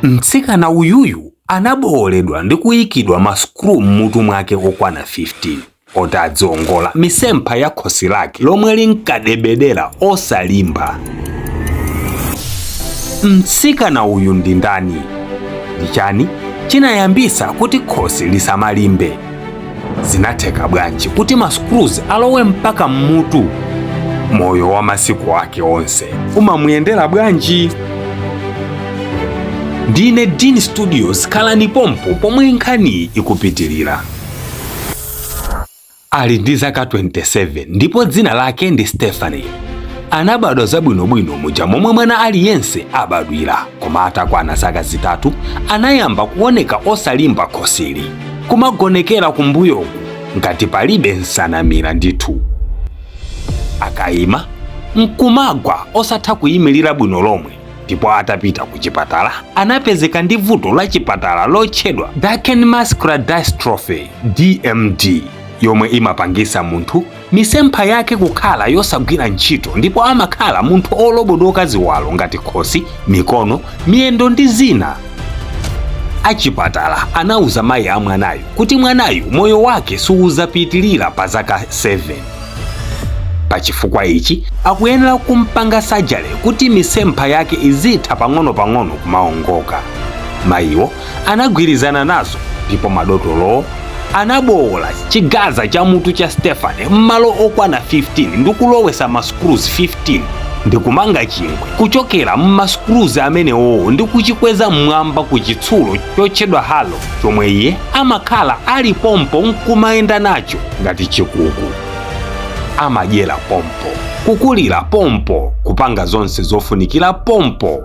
Mtsikana uyuyu anabowoledwa ndi kuyikidwa ma screw m'mutu mwake okwana 15 oti adziongola misempha ya khosi lake lomwe linkadebedera osalimba. Mtsikana uyu ndi ndani? Ndi chani chinayambisa kuti khosi lisamalimbe? Zinatheka bwanji kuti ma screws alowe mpaka mmutu? Moyo wa masiku ake onse umamuyendera bwanji? Ndine Dean Studios, khalani pompo pomwe nkhaniyi ikupitirira. Ali ndi zaka 27 ndipo dzina lake ndi Stephanie. Anabadwa zabwinobwino muja momwe mwana aliyense abadwira, koma atakwana zaka 3 anayamba kuoneka osalimba khosili, kumagonekera kumbuyoku ngati palibe nsanamira ndithu. Akayima nkumagwa osatha kuyimirira bwino lomwe, ndipo atapita ku chipatala anapezeka ndi vuto la chipatala lotchedwa Duchenne Muscular Dystrophy, DMD, yomwe imapangisa munthu misempha yake kukhala yosagwira ntchito, ndipo amakhala munthu olobodoka ziwalo ngati khosi, mikono, miyendo ndi zina. Achipatala anauza mayi a mwanayu kuti mwanayu moyo wake suwuzapitilira pa zaka 7. Pachifukwa ichi akuyenera kumpanga surgery kuti misempha yake izitha pang'ono-pang'ono kumaongoka. Mayiwo anagwirizana nazo ndipo madotolowo anabowola chigaza cha mutu cha Stephanie m'malo okwana 15 ndi kulowesa ma screws 15 ndi kumanga chingwe kuchokera m'ma screws amenewowo ndi kuchikweza mmwamba ku chitsulo chotchedwa halo chomwe iye amakhala ali pompo nkumayenda nacho ngati chikuku. Amadyera pompo, kukulira pompo, kupanga zonse zofunikira pompo.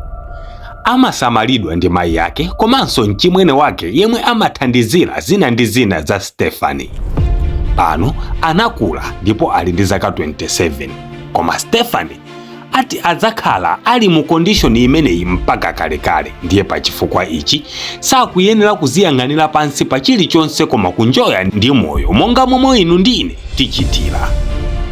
Amasamalidwa ndi mayi ake komanso mchimwene wake yemwe amathandizira zina ndi zina za Stephanie. Pano anakula ndipo ali ndi zaka 27, koma Stephanie ati adzakhala ali mu condition imeneyi mpaka kalekale. Ndiye pachifukwa ichi sakuyenera kuziyang'anira pansi pa chilichonse koma kunjoya ndi moyo monga momwe inu ndi ine tichitira.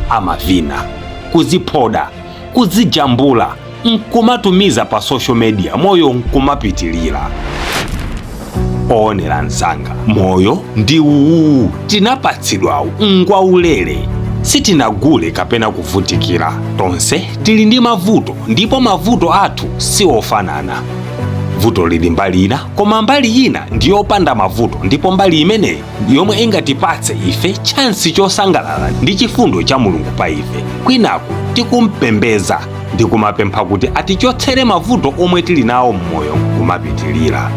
Amavina, kuziphoda, kuzijambula nkumatumiza pa social media, moyo nkumapitilira. Oonera msanga, moyo ndi uwu tinapatsidwawu ngwaulere, sitinagule kapena kuvutikira. Tonse tili ndi mavuto ndipo mavuto athu siofanana. Vuto lili mbali ina, koma mbali ina ndiyopanda mavuto, ndipo mbali imeneyi yomwe ingatipatse ife chance chosangalala ndi chifundo cha Mulungu pa ife, kwinaku tikumpembeza ndi kumapempha kuti atichotsere mavuto omwe tili nawo mmoyo kumapitilira.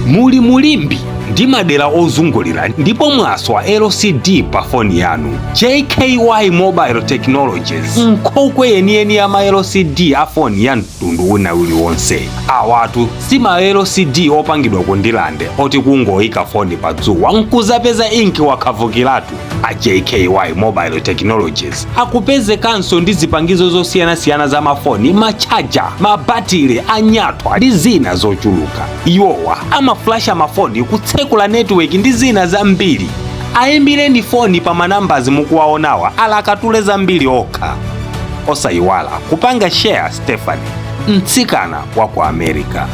Muli mulimbi ndi madera ozungulira ndipo mwaswa LCD pa foni yanu, JKY Mobile Technologies, nkhokwe yeniyeni ya ma LCD a foni ya mtundu wina uliwonse. Awatu si ma LCD opangidwa ku Ndilande oti kungoyika foni pa dzuwa nkuzapeza inki wakhavukiratu. A JKY Mobile Technologies akupezekanso ndi zipangizo zosiyanasiyana za mafoni, machaja, mabatire anyathwa ndi zina zochuluka. Iwowa amaflasha mafoni, kutsekula network ndi zina zambiri. Ayimbireni foni pa manambazi mukuwaonawa, alakatule zambiri okha. Osayiwala kupanga share Stephanie, mtsikana wa ku America.